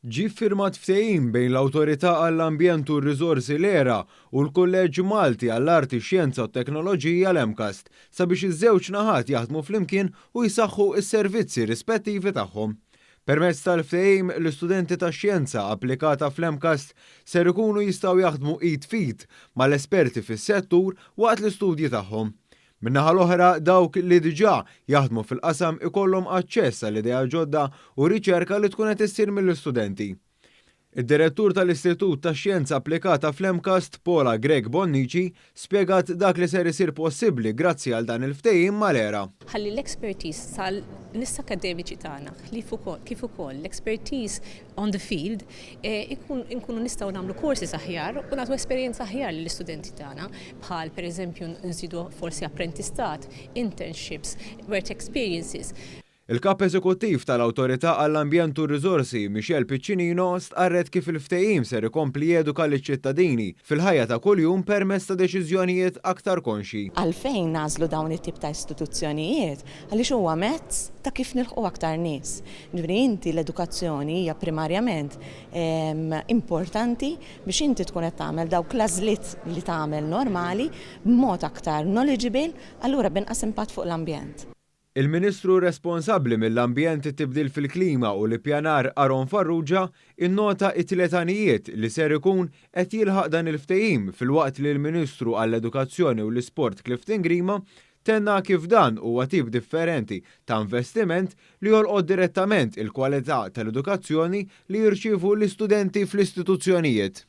Ġie ffirmat ftehim bejn l-Awtorità għall-Ambjent u r-Riżorsi l-ERA u l-Kulleġġ Malti għall-Arti, Xjenza u Teknoloġija l-MCAST sabiex iż-żewġ naħat jaħdmu flimkien u jsaħħu s-servizzi rispettivi tagħhom. Permezz tal-ftehim, l-istudenti tax-xjenza applikata fl-MCAST ser ikunu jistgħu jaħdmu id f'id mal-esperti fis-settur waqt l-istudji tagħhom. Min-naħa l-oħra, dawk li diġà jaħdmu fil-qasam ikollhom aċċess għal ideat ġodda u riċerka li tkun qed issir mill-istudenti. Id-Direttur tal-Istitut tax-Xjenza Applikata fl-MCAST, Paula Grech Bonnici, spjegat dak li ser isir possibbli grazzi għal dan il-ftehim mal-ERA. Ħalli l-expertise tal-nies akkademiċi tagħna kif ukoll l-expertise on the field, inkunu nistgħu nagħmlu courses aħjar u nagħtu esperjenza aħjar lill-istudenti tagħna, bħal pereżempju nżidu forsi apprentistat, internships, work experiences. Il-Kap Eżekuttiv tal-Awtorità għall-Ambjent u r-Riżorsi, Michelle Piccinino, stqarret kif il-ftehim ser ikompli jeduka liċ-ċittadini fil-ħajja ta' kuljum permezz ta' deċiżjonijiet aktar konxji. Għalfejn nagħżlu dawn it-tip ta' istituzzjonijiet? Għaliex huwa mezz ta' kif nilħqu aktar nies. Jiġifieri inti l-edukazzjoni hija primarjament importanti biex inti tkun qed tagħmel dawk l-għażliet li tagħmel normali b'mod aktar knowledgeable allura b'inqas impatt fuq l-ambjent. Il-Ministru responsabbli mill-Ambjent, it-Tibdil fil-Klima u l-Ippjanar Aaron Farrugia innota t-tliet għanijiet li ser ikun qed jilħaq dan il-ftehim filwaqt li l-Ministru għall-Edukazzjoni u l-Isport Clifton Grima Tenna kif dan huwa tip differenti ta' investiment li jolqot direttament il-kwalità tal-edukazzjoni li jirċievu l-istudenti fl-istituzzjonijiet.